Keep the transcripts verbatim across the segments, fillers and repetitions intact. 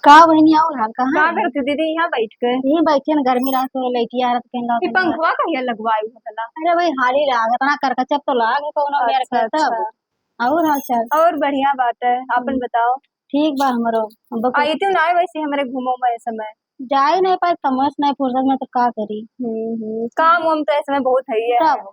का बहिनी, और हाल कहाँ का है? करत दीदी, यहाँ बैठ के? यहीं बैठे न, गर्मी रहा तो लइटिया रहा तो कहन ये लगा पंखवा कहिया लगवाई हो तला? अरे भाई, हाली लाग, इतना करकचब तो लाग है, कौनो मेर अच्छा, करता अच्छा। और हाल चाल? और बढ़िया बात है, आपन हम्म। बताओ। ठीक बा हमरो। अब आई तू ना वैसे हमरे घूमो में समय। जाए नहीं पाए, कमस नहीं फुर्सत में तो का करी? हम्म, हम्म। काम वाम तो ऐसे में बहुत है ही है। तब?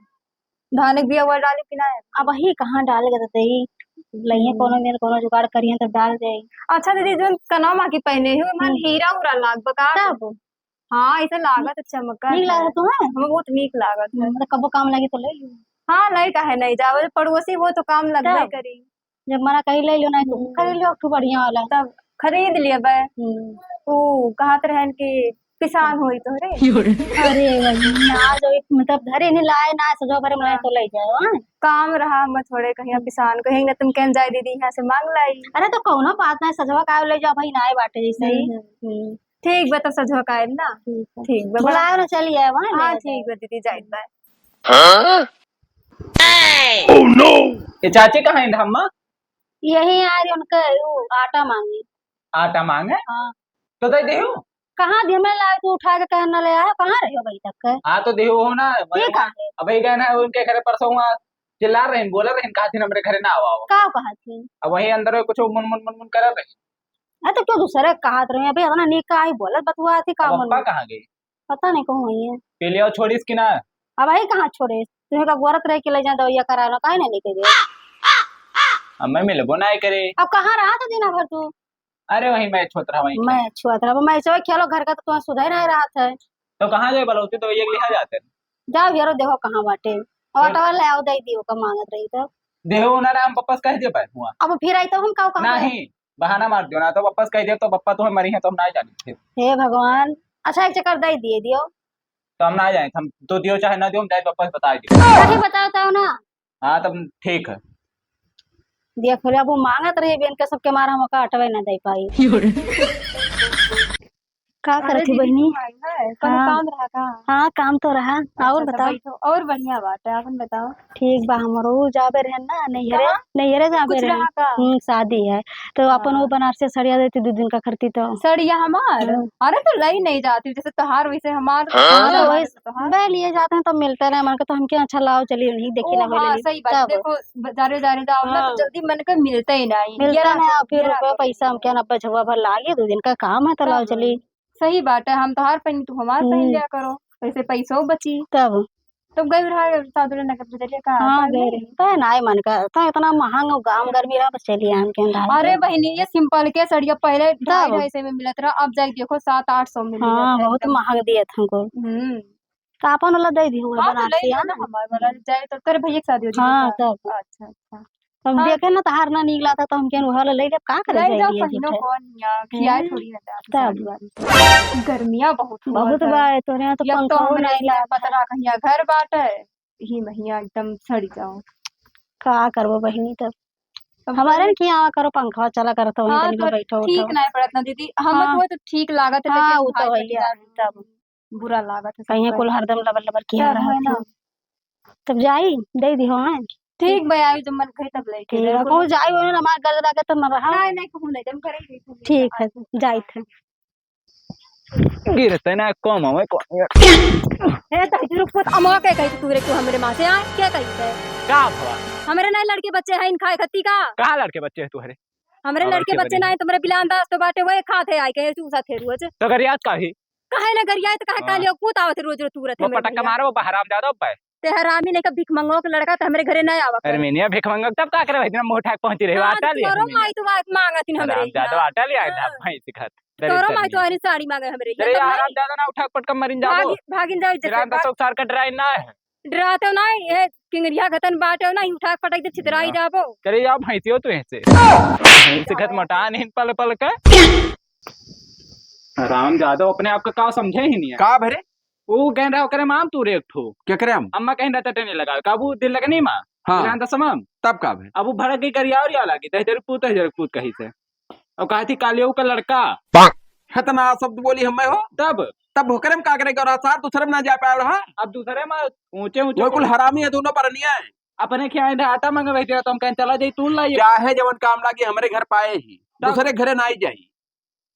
धान के बिया हुआ डाली कि ना? अब वही कहाँ डाल के देते ही, लइहे हम्म। कोनो मेर कोनो जुगाड़ करिए तब डाल जाई। अच्छा दीदी, जो कनवा की पहने हो, मन हम्म। हीरा उरा लाग बका। तब? हाँ, ऐसे लागत है, चमकत नीक है। लागत है तुम्हें? हमें बहुत नीक लागत है। हम्म, तो कबो काम लगी तो ले लियो। हाँ, नहीं काहे नहीं जावे, पड़ोसी हो तो काम लगबे तब? करी। जब मना कही ले लियो, नहीं तो हम्म। खरीद लियो, तू बढ़िया वाला। तब खरीद लियो बे। हम्म। ऊ कहत रहन कि पिसान होई तोहरे। अरे बहिनी, आज एक मतलब घरे नहीं लाए ना, सजो भरे मनाए हाँ। तो ले जाओ, हाँ? काम रहा, मैं थोड़े कहीं हम्म। पिसान को, यहीं ना तुम कहन जाए दीदी, यहाँ से मांग लाई। अरे तो कौनो बात नहीं, सजवा का ले जाओ भाई, ना आए बाटे जैसे ही। हम्म, हम्म। हम्म। ठीक बा, तो सजवा का आएब ना। ठीक है। ठीक बा, बुलाओ ना, चली आए वहाँ, हाँ, ले ठीक जाए। बा दीदी, जाइत बा। हाँ? Oh no! ये चाची कहाँ है धम्मा? यही आ रही उनके, वो आटा मांगे। आटा मांगे? हाँ। तो दे देहु। कहाँ दिए मैं लाए, तू उठा के कहना ले आया, कहाँ रहे हो भाई तक के? हाँ, तो देहु हो ना, ये वही कहाँ है? अब वही गए ना, उनके घरे परसों वहाँ चिल्ला रहे हैं, बोला रहे हैं, कहा थी ना मेरे घरे ना आओ, आओ। का कहा थी? अब वही अंदर में कुछ मुन, मुन, मुन, मुन कर रहे हैं। अरे तो क्यों दूसरे कहा रहे हैं? अभी इतना नीक का आई बोलत बतुआ थी, का अब मुन अप्पा मुन? कहाँ गई? पता नहीं कहूँ हुई है। पी लिया छोड़िस कि ना? अब आई कहाँ छोड़े? तुम्हें का गोरत रहे के ले जा दवाइया करा लो, काहे ना लेके गए? अब मैं मिलबो ना करे। अब कहाँ रहा था दिन भर तू? अरे वही मैच होत रहा, वही मैं खेल। छुआत रहा, मैं सब खेलो घर का तो तुम्हें सुधार नहीं रहा था। तो कहाँ जाए बलौती तो ये लिहा जाते हैं। जाओ यारो, देखो कहाँ बाटे। और हाँ। टवर ले आओ, दे दियो का मांगत रही तो। देहो उन्होंने हम वापस कह दिया पाए हुआ। अब फिर आई तो हम का कहाँ नहीं। बहाना मार दियो ना, तो वापस कह दियो, तो पप्पा तुम्हें मरी है, तो हम ना जाने फिर। हे भगवान, अच्छा एक चक्कर दे दिए दियो। तो हम ना जाए, हम तो दियो चाहे ना दियो, हम जाए वापस बता दियो। अरे बताओ, बताओ ना। हाँ, तब ठीक है। दिया खोले, अब वो मांगत रही बेन के सबके मारा, हम ओका अटवे ना दे पाई। का अरे करत ही दीदी, बहिनी? तुम आई है? कोनो हाँ। काम रहा का? हाँ, काम तो रहा। अच्छा, और अच्छा, बताओ। बैठो। और बढ़िया बात है, आपन बताओ। ठीक बा, हमरो जाबे रहे ना, नैहरे, कहाँ? नैहरे जाबे कुछ रहे। रहा का? हम्म, शादी है, तो आपन वो हाँ। बनारसी सड़िया देती, दो दिन का करती तो। सड़िया हमार? हम्म। अरे, तो लई नहीं जाती, जैसे तोहार वैसे हमार, हाँ। हमार तो वही वैसे तोहार। बे लिए जाते हैं, तो मिलते रहे, मन के तो हमके अच्छा लाओ, चलिए, नहीं देखी ओ, ना, हाँ, मिले सही बात। तब। देखो, बाजारे जाने जाओ ना, तो हाँ। जल्दी मन के मिलते ही नहीं। मिलते ये रहा नहीं, तो, फिर ये रहा रुपया तो। पैसा हम क्या ना, बचवा भर लागे, दो दिन का काम है, तो लाओ तब। चली। सही बात है, हम तोहार पहनी, तू हमार पहन हम्म। लिया करो, ऐसे पैसो बची। तब। तब गए रहा साधु नगर बजरिया का, हाँ, तब गए नहीं। रहे। तब ना मन का, तब इतना महंग गाम गर्मी रहा, बस चली आन के अंदर। अरे बहिनी, ये simple के सड़िया पहले तब। ढाई ढाई सौ में मिलत रहा, अब जाके देखो सात आठ सौ में मिलत हाँ, है बहुत एकदम। महंग दिए थे हमको। हम्म। तो आपन वाला दे दी हुआ हाँ, तो बनारसी, ले लो हाँ। ना हमारे वाला, जाए तो तेरे भैया के शादी हो हाँ, जाएगा। तब। अच्छा, अच्छा। अब हाँ। देखे ना, तहार ना नीक लागता, तो हम केन उहल ले लेब, का करे ले जाए जाओ, लिए पहनो झूठे? कौन या, खियाए हैं? थोड़ी ना जाए तब। साड़ी वाड़ी। गर्मियाँ बहुत हुआ बहुत है। बा, तोरे यहाँ तो या तो पंखा हमरे नहीं यहाँ लागता। पतरा कहिया घर बाटे, यही महिया एकदम सड़ जाओ। का करबो बहिनी तब? अब हमारे तो ना खियावा करो, पंखवा चला करत हो, हाँ, तनिक तो बैठो ठीक उठो। नहीं पड़त ना दीदी, हम हाँ। तो, तो ठीक लागत है, हाँ, लेकिन वो तो भाई है, बहिनी तब। बुरा लागत है कहीं सबका। कुल हरदम लबर लबर किया तब रहा है ना। फिर। तब जाई, दे दिहो, हैं? ठीक बा, आई जब मन कहे तब लेके ठीक दे। बा, कहूँ जाई, ओने हमार गर्दन के तो न रहा। नहीं, नहीं, कहूँ नहीं, जब करे ही नहीं, ठीक है, जाई थे। गिरते ना कम हमें को। ए, तो इधर कुछ अमा के कही तू रे, तू हमरे माँ से आए, क्या कही थे? का भवा? हमरे नहीं लड़के बच्चे हैं, इन खाए खत्ती का? कहाँ लड़के बच्चे हैं तुम्हारे? हमरे हमारे लड़के के बच्चे बने? नहीं, तुम्हारे बिलान दास तो बाटे, वही खात है, आए के चूसा थे रोज। तो गरियात का ही? काहे ना गरियाए, तो काहे हाँ। कालियो कूत आवत रोज रोज तू रहते वो मेरे पटक के भैया। मारो, वो हराम ज्यादा बा। ते हरामी नहीं का भिख मंगो के लड़का तो हमरे घरे ना आवा कर। अरे मिनिया भिख मंगो तब का करे भाई, इतना मुंह उठा के पहुंची रहे, हाँ, आटा तो लिया तोरो मिनिया। माई तो बात मांगत ही हमरे हराम ज्यादा यहाँ। आटा लिया हाँ। था भैंस खात। तो तोरो माई तो आने साड़ी मांगे हमरे अरे यहाँ, तब हराम नहीं। ज्यादा ना उठा के पटक के मरिन जाबो। भागी-, भागिन जाओ जैसे राम का बात। सब सार कट रहा है ना है। डराते हो ना, ये किंगरिया घतन बाटे हो ना, उठा के पटक दे छितराई हाँ। जाबो। चले जाओ भैंसियो तू ऐसे। भैंस खत मोटा नहीं पल पल का। राम जादव अपने आप का का समझे ही नहीं है। का भरे? वो कह रहा ओकरे माम तू रे एक ठो। केकरे आम? अम्मा कहीं रहता टेने लगा। का वो दिल लगनी माँ? हाँ। ध्यान दसमा। तब का भे? अब वो भड़क गई करिया और या लागी, "तह जरक पूत, तह जरक पूत" कही से। अब कहा थी कालियो का लड़का। इतना शब्द बोली हमें हो? तब? तब होकर हम का करे, गौरा साहब, दूसरे में ना जा पाए रहा। अब दूसरे में ऊंचे ऊंचे वो कुल बोल। हरामी है दोनों पर नहीं है। अपने क्या है, आटा मांगे बैठे तो हम कहें चला जाई तू लाई। चाहे जवन काम लागी हमरे घर पाए ही। तब? दूसरे घरे नाई जाई।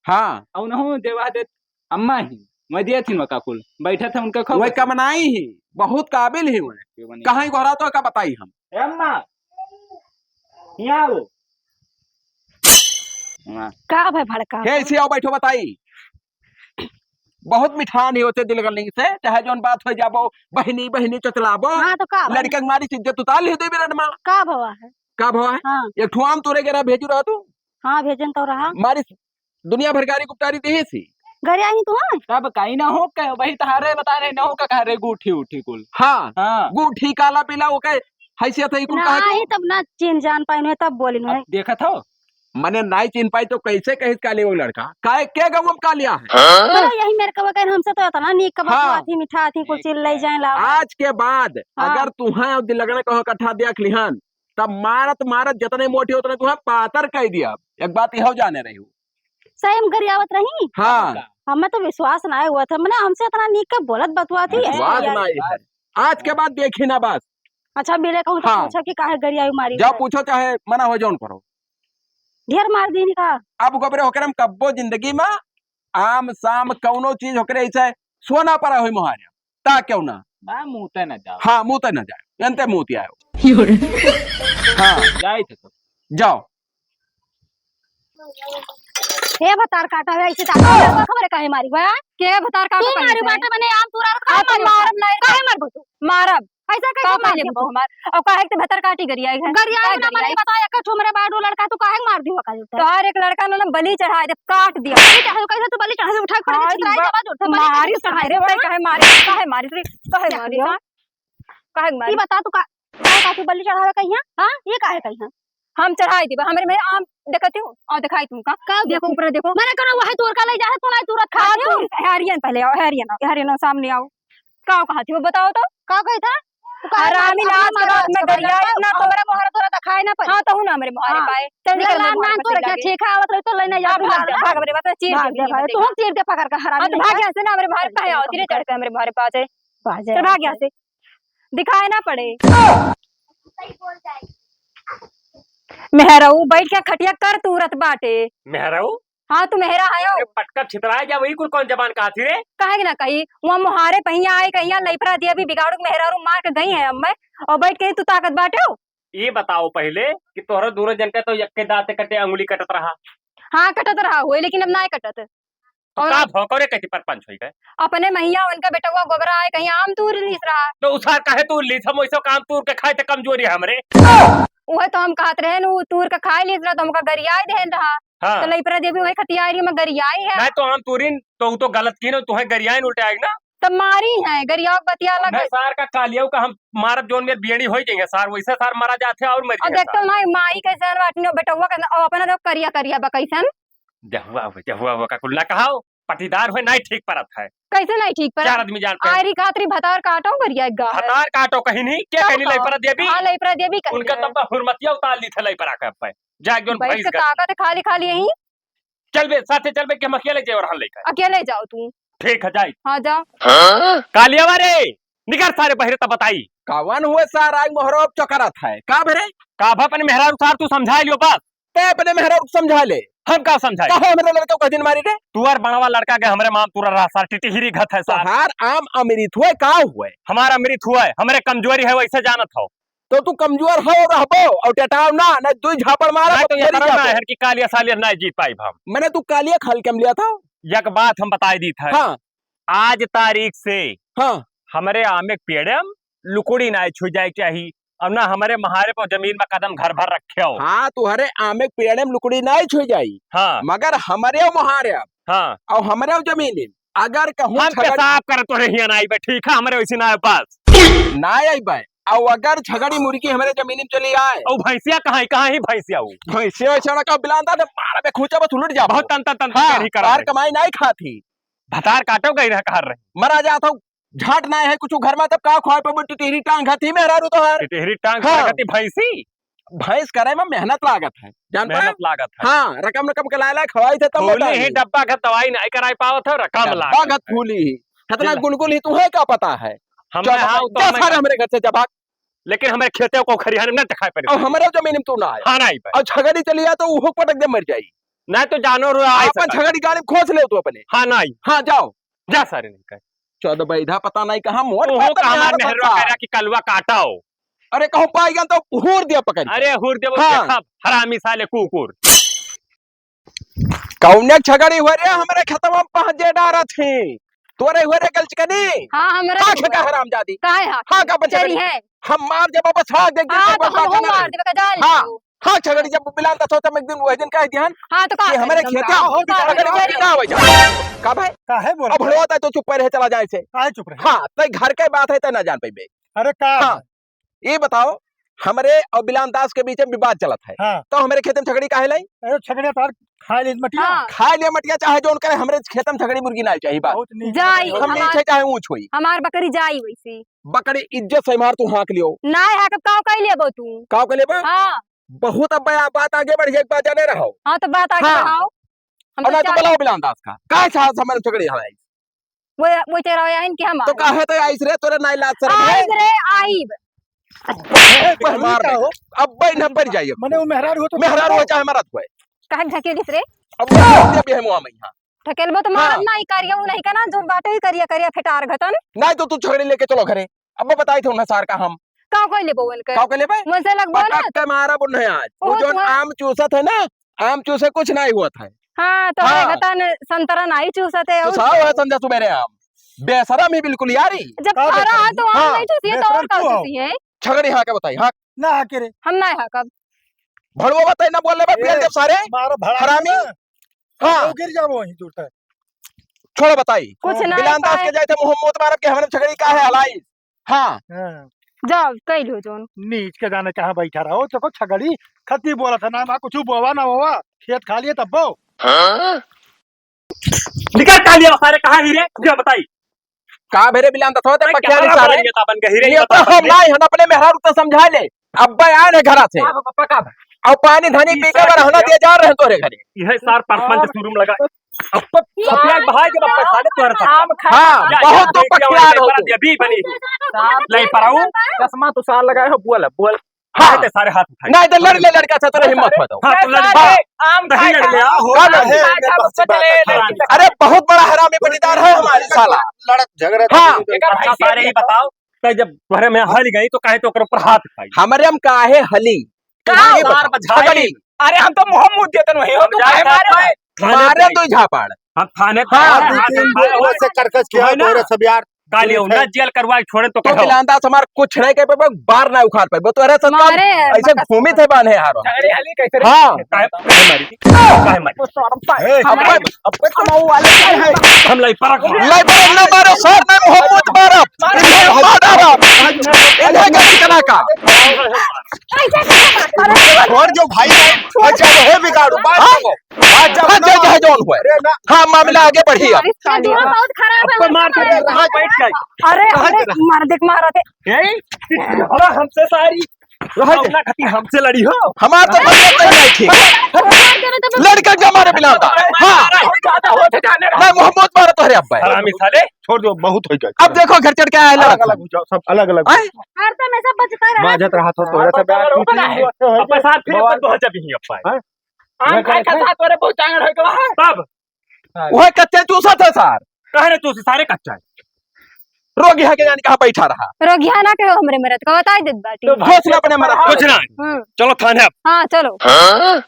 हाँ। अउ नहु देवा देत अम्मा ही, मैं दिए थी वका कुल। बैठे थे उनका खबर वही से। कमनाई ही, बहुत काबिल ही वह। क्यों बनी? कहाँ ही गोहरा तो का बताई हम? ए अम्मा, यहाँ आओ। हाँ। का भाई भड़का? हे, इसे आओ बैठो बताई। बहुत मिठान ही होते दिल गलिंग से, चाहे जौन बात हो जाबो, बहिनी, बहिनी चचलाबो। हाँ, तो का भवा? लड़का के मारी इज्जत उतार ली देवी रनमा। का भवा है? का भवा है? हाँ। एक ठो आम तोरे गेरा भेजू रहा तू? हाँ, भेजन तो रहा। मारी दुनिया भर गारी गुप्तारी देहे सी। घरे आई तू, हाँ? तब काई ना हो के, वही तहारे बता रहे ना हो का कह रहे गूठी उठी कुल। हाँ। हाँ। गूठी काला पीला ओके हैसियत है कुल ना, कहा तू? आई तब ना चिन्ह जान पाइन है, तब बोलिन है। अब देखत हो? मने नाई चिन्ह पाई तो कैसे कहित काली वो लड़का? काहे के गऊ हम कालिया है? हाँ? बोलो, यही मेरे को कहे, हमसे तो इतना नीक का हाँ। बतुआ थी, मीठा थी, कुछ चीज ले जाए लाओ। आज के बाद हाँ। अगर तुहें और दिल लगने कहो इकट्ठा देख लिहन, तब मारत मारत जितने मोटी उतने तुहें पातर कह दिया। एक बात यह जाने रही हूँ। सही में गरियावत रही? हाँ। हमें तो विश्वास ना हुआ था, मने हमसे इतना नीक के बोलत बतुआ थी, विश्वास ऐसे ना यार। है। आज के बाद देखी ना बस। अच्छा, मिले कहूँ तो हाँ। पूछो कि काहे गरियाई मारी जाओ है। पूछो चाहे मना हो जौन करो। ढेर मार दीनी का? अब गोबरे होकर हम कब्बो जिंदगी में आम, शाम, कौनो चीज होकरे ऐसे सोना पड़ा होई मोहारे। ता क्यों ना? बा, मुँह ते ना जाओ। हाँ, मुँह ते ना जाओ। एनते मुँह ते आयो। हाँ। जाई थे तो। जाओ। हे भतार काटा है, ऐसे ताकत है, खबर है काहे मारी बा? के भतार काटा तू काहे मारी मारी? बाटे मने आम तू रात आ, काहे तो मारी? मारब नहीं। काहे मारबो तू? मारब। ऐसा कैसे का मार पहले देबो? तू हमार? और काहे के भतार काटी गरिया है? गरिया का ना गरिया मने है? बता, एक ठो हमरे बाडू लड़का तू काहे मार दियो का जूता? तोहार एक लड़का ना, ना बलि चढ़ाए दे, काट दिया। बलि चढ़ाए, कैसे तू बलि चढ़ाए, उठा के पड़े हाय, छितराई बा-, जमा जोर से बलि मारी चढ़ाए। चढ़ाए रे, भाई काहे मारी, काहे मारी रे, काहे क्या मारी हुआ? सा? काहे ई मारी? बता तू का, का, का तू बलि चढ़ावे कहिया? हाँ? ये काहे कहिया? हम चढ़ाई दिबा, हमरे में आम देखती हूँ, और दिखाई तुमका। का देखो, ऊपर देखो। मैंने कहा, वह तोर का ले जा है, तू नहीं तुरत खा हाँ, रही हो। तुम हरियन पहले आओ, हरियन आओ, हरियन आओ, सामने आओ। का कहा थी वो बताओ तो? का कही था? तू काहे हरामी मार-, नाच के मार-, रात में मार-, गरिया मार-, इतना तो हमरे मोहरा तोरा दिखाई ना पड़े। हाँ, तो हूँ ना हमरे मोहरे हाँ। पाए। चल निकल लाल हमरे नाम मोहरे तो रखा, चीर दे। ठीक है, आवत रही तो लेने जा, अब तू भाग लाल जा, ना। भाग हमरे बात, चीर हाँ, दे, देखो, निकल तू दे। चीर दे पकड़ के हरामी हाँ, तो भाग लड़का। यहाँ से ना, हमरे मोहरे पाए आओ, धीरे चढ़ के हमरे मोहरे पाए। बाजे चल भाग यहाँ से। दिखाए ना पड़े। मेहरारू बैठ के खटिया कर तूरत बाटे। मेहरारू? हाँ, तू मेहरा है हो। ए, पटका छितराए जा, वही कुल कौन जबान कहा थी रे? काहे के ना कही, वहाँ मोहारे पहिया आए, कहिया लइपरा दिया भी बिगाड़ू के मेहरारू मार के गई है अब मैं, और बैठ के तू ताकत बाटे हो। ये बताओ पहले कि तोहरा दूनो जन के तो यक्के दांते कटे अंगुली कटत रहा। हाँ, कटत रहा हुए, लेकिन अब ना कटत। तो और का भौंकरे कहती परपंच होई गए? अपने महिया उनका बेटवा गोबरा आए, कहीं आम तूर लीस रहा। तो उसार काहे तूर लीस? हम वैसे काम तूर के खाए थे, कमजोरी है हमरे। उहे तो हम कहत रहे न, उ तूर के खाए लीस रहा, तो हमका गरियाए देन रहा। हाँ। तो लइपरा देवी वही खतियारी में गरियाई है। नहीं तो आम तूरिन तो उ तो गलत की ना, तुहे गरियाइन उल्टे आएगी ना। तब मारी है, गरियाओ के बतिया अलग मैं है। सार का कालियाऊ का हम मारब, जोन मेर बियड़ी होई जाएंगे सार, वैसे सार मरा जाते हैं और मर और जाएंगे देखते हो सार। ना, माई कैसे बाटनी, बेटवा कैसे, और अपना तो करिया करिया बा कैसन। जहुआ हुआ, जहुआ हुआ का कुल्ला कहाओ, पटीदार हुए, नहीं ठीक परत है। कैसे नहीं ठीक परत? चार आदमी जान पे। आरी खातरी भतार काटो, गरिया एक गाँव है। भतार काटो कहीं नहीं, क्या तब कहनी का? लइपरा देवी? हाँ, लइपरा देवी कहनी उनका है। तब हुरमतिया उतार ली थे लइपरा के पे। जा एक जोन बैठ भैंस के का ताकत है खाली खाली यहीं। चल बे, साथे चल बे, कि हम अकेले जाए और हल लेकर। अकेले जाओ तू। ठीक है, जाई। हाँ, जा। कालियावा रे, निकर सारे बहिरे तब बताई। कवन हुए सार, आज मोहरो अब चकरत है। का भरे? का भा अपने मेहरारू सार तू समझा लियो बस। ते अपने मेहरारू को समझा ले। हम का समझाई? काहे हमरे लड़का को दिन मारी रे? तुअर बड़वा लड़का के हमरे माम तुरा रहा सार, टिटिहिरी घत है सार। तोहार आम अमृत हुए, का हुए? हमारा अमृत हुए, हमरे कमजोरी है, वैसे जानत हो। तो तू कमजोर हो रहबो और टटाव ना, ना दुई झापड़ मारा नहीं तो तो ये मरी करम ना जाबो। है कि कालिया सालिया ना जीत पाई हम। मैंने तू कालिया खाल के हम लिया था। एक बात हम बताई दी था। हाँ। आज तारीख से हाँ। हमरे आमे के पेड़े में लुकड़ी ना छुई जाए के चाही, और ना हमरे महारे पर जमीन में कदम घर भर रखे हो। हाँ, तुहरे आमे के पेड़े में लुकड़ी ना छुई जाई। हाँ। मगर हमरे महारे हाँ। और हमरे जमीन में अगर कहूँ हम के छगड़ी साफ करे तोरे हिया ना आइबे, ठीक है, हमरे वैसे ना आए बस। ना आइबे। और अगर छगड़ी मुर्गी हमरे जमीन में चली आए। और भैंसिया कहाँ है? कहाँ ही भैंसिया हो? भैंसिया वैसे ना का बिलांदा दे मारा बे खूंचा बस उलट जा। बहुत तन तन तन हाँ, तन करी करा तार है। कमाई नहीं खाती। भतार काटो गई रह कहर रही। मरा जात हो, झाट ना है कुछ घर में, तब का खोए पे टिटहरी टांग खाती मेहरारू तो हर। टिटहरी टांग हाँ। खाती भैंसी। भैंस करे में मेहनत लागत है, जान पाए? मेहनत लागत है। हाँ, रकम रकम के लाए लाए खवाई थे तब फूली बता ही दी। डब्बा का दवाई नहीं कराई पावत है, रकम डब्बा लागत का है। फूली ही। इतना दिल गुलगुल ही तुम्हें का पता है? हम चल, मैं हाँ, तो जा मैं सारे हमरे घर से जा भाग। लेकिन हमरे खेते को खरिहाने न दिखाई पड़े। और हमरे जमीन में तू ना आए। हाँ, ना आई पे। और छगड़ी चली आ तो उहो पटक दे मर जाई। नहीं तो जानो रो, आई आपन सकत। छगड़ी गाड़ी में खोस ले तू अपने। हाँ, नहीं। हाँ, जाओ। जा सारे नहीं कर। चौदह बैधा पता नहीं कहाँ मोर ओहो पे तो का हमार मेहरवा करा कि कलवा काटाओ। अरे कहूँ पाई गन तो हूर दिया पकड़ के। अरे हूर देबो हाँ। देखब, हरामी साले कुकुर। कौने छगड़ी हुए रे हमरे खेतवा में पहुँचे डारत ही? तोरे हुए रे गलचकनी? हाँ, हमरे का हुए। खेता हरामजादी? काहे हाँ? हाँ, का बच्चा चली करी? है। हम मार जब बस हाँ, देख, देख, हाँ, देख, तो देख, हम देख, मार देख। देबे का जान हाँ, लो। हाँ, छगड़ी जब बिलान दसो तब एक दिन वही दिन कह दिहन हाँ, तो का कि हमरे करी हम? खेते का हो, का बिचारा करी? गरीब ना हो जा। का भाई? काहे बोल अब रहे? भड़वा तो चुप रहे, चला जाए से। काहे चुप रहे? हाँ, तो घर के बात है, तो ना जान पाइबे। अरे का हाँ, है? ये बताओ, हमरे और बिलान दास के बीच में विवाद चलत है, हाँ। तो हमरे खेते में छगड़ी काहे लाई? अरे छगड़ी तार खा ले मटिया। हाँ। खा ले मटिया, चाहे जौन करे, हमरे खेते में छगड़ी मुर्गी ना चाहिए, बात। बहुत नीच जाई, हम हमार, नीचे चाहे ऊंच होई। हमार बकरी जाई वैसे। बकरी इज्जत से मार तू हाँक लियो। ना हाँकब, काव कह लेबो तू? काव कह लेबो? हाँ। बहुत अब बा-, बात आगे बढ़ जाए, एक बात जाने रहो। हाँ, तो बात आगे हाँ। बढ़ाओ। हम और तो ना तो चाहे बुलाओ बिलान दास का। काहे साहब हमरे छगड़ी हलाई? वो, वो चेहरा आइन कि हम तो आए। काहे तो आइस रे, तोरे ना लाज शरम है? आइब रे, आइब। ए, पर मार का दे। हो? अब भाई ना पड़ जाइए। मने वो मेहरारू हो तो मेहरारू हो चाहे मरद हो। काहे ढकेलिस रे? अब वो भी है मुआ में यहाँ। ढकेलबो तो मारब हाँ। ना, ई करिया उ नहीं का ना, जोन बाटे ही करिया, करिया फेटार घतन। नहीं तो तू छगड़ी लेके चलो घरे। अब बताई थे उन्हें सार का हम। का कोई लेबो उनके? का कोई लेबे? मुझसे लगबो ना। पटक के मारब उन्हें आज। वो वो जोन तो आम चूसत है ना, आम चूसे कुछ नहीं हुआ था। हाँ, तो हाँ। घतन संतरा नहीं चूसत है, तो और साव है समझा सुबेरे आम। बेशरम ही बिल्कुल यारी। जब का फरा है बेशरम? तो आम हाँ। नहीं चूसी है, तो और बेशरम का क्यों हो? चूसी है? छगड़ी हाँ के बताई, हाँ। ना हाँ के रे। हम ना हाँ कब। भड़वा बताई ना बोल ले बे, ए, पियल जब सारे। मारो भड़ा हरामी। ना। हाँ। तो गिर जाबो वहीं दूर तक। छोड़ो बताई। कुछ ना बिलान दास पाए। के जाए थे मुहम्मद मारब के हमने छगड़ी का है हलाई। हाँ। हाँ। जाओ, कई लो जोन। नीच के जाने कहाँ बैठा रहो, देखो छगड़ी खत्ती बोला था ना, माँ कुछ बोवा ना होवा, खेत खा लिए तब बो। हाँ? निकल का लिया सारे, कहाँ ही रे? मुझे बताई। का भेरे बिलान दसवा ते नहीं, पखिया क्या निसारे? बन गया था, बन गया, हीरे ये बता, तो हम बन गया। नहीं, हम अपने मेहरारू तो समझा ले। अब बे आए हैं घरा से। का बा, पप्पा, का बा? और पानी धनी पी के बरहना दिए जा रहे हैं तोरे घरे। यह सार परसमन के शोरूम लगा। अब तो सफेद भाई के बप्पा साले तोरे साथ। आम खा हाँ, जा, बहुत जा, तो देख लिया, पखियार हो बड़ा तू। अभी बनी। साहब, ले पराऊ। चश्मा तो सार लगाए हो, बोल, बोल। हाँ। नहीं तो सारे हाथ उठाए। नहीं तो लड़ ले लड़का से, तोरे हिम्मत हो तो। हाँ, तो लड़ ले। हाँ। आम नहीं खाए लड़ ले, का? आओ। का लड़ ले? अरे, बहुत बड़ा हरामी पटीदार है हमारे साला। लड़त झगड़त हाँ। अच्छा, सारे ही बताओ, तो जब तोहरे में हल गई, तो काहे तो ओकर ऊपर हाथ उठाई? हमरे हम काहे हली? का? झगड़ी। अरे, हम तो मुँह मुँह देतन वही हो, हम तू काहे मारे? थाने मारे पे। तो झापड़। हम थाने पे हाँ, आए, दो हाथ तीन उठाए, लोग से करकस किया, तोहरे सब यार। काली हो ना, जेल करवा के छोड़े तो तो कहो। बिलान दास हमार कुछ नहीं कह पाबो, बार ना उखाड़ पाबो। तो अरे सब मारे, ऐसे बकस घूमी थे बांधे हारो। झगड़े हाली कैसे रे? हाँ। काहे, काहे मारी? काहे मारी? ए, अब, अब, अब कमाऊ वाले क्या है? हम लाई परक हो। लाई परक ना मारो, सर, मैं मोहम्मद मारो। इन्हें मार डालो। इन्हें गलत करा का। और जो भाई है, वो चाहे बिगाड़ू, बात हाँ? सुनो। बात जब हाँ, सुनो। जय, जय, जौन हुए। अरे ना। हाँ, मामला आगे बढ़ी अब। ये दुआ बहुत खराब है, आपको मार उनका। के रहा, बैठ जाए। अरे, कहाँ अरे, के रहा? मार देख, मार दे। ए, हमरा हमसे सारी रहा के। अपना खती हमसे लड़ी हो। हमार तो बदला तो नहीं ठीक। मार देना तो लड़का के मारे बिलान दास। हाँ। बहुत ज्यादा हो जाने रहा। ना, मोहम्मद मारो तोहरे अब्बा। हरामी साले, छोड़ दो, बहुत हो गया। अब देखो, घर चढ़ के आए अलग लड़का। अलग हो जाओ, सब अलग अलग। आए? हर तो में सब बचता रहा। बाजत रहा तो तोरे से बात की थी। अब साथ फिर बवाल। अपन तो जब ही अब पाए। हाँ? आम खाए खाए साथ तोरे बहुत चांगड़ हो गवा है। तब? हाँ। वह कच्चे चूसा थे सार। कह रहे चूसे सारे कच्चा है। रोगिहा के जाने कहाँ बैठा रहा। रोगिहा ना कहो हमरे मरद का, बताई देत बाटी। तो घोष ना अपने मरद का। कुछ ना। हम्म। चलो थाने अब। हाँ, चलो। हाँ?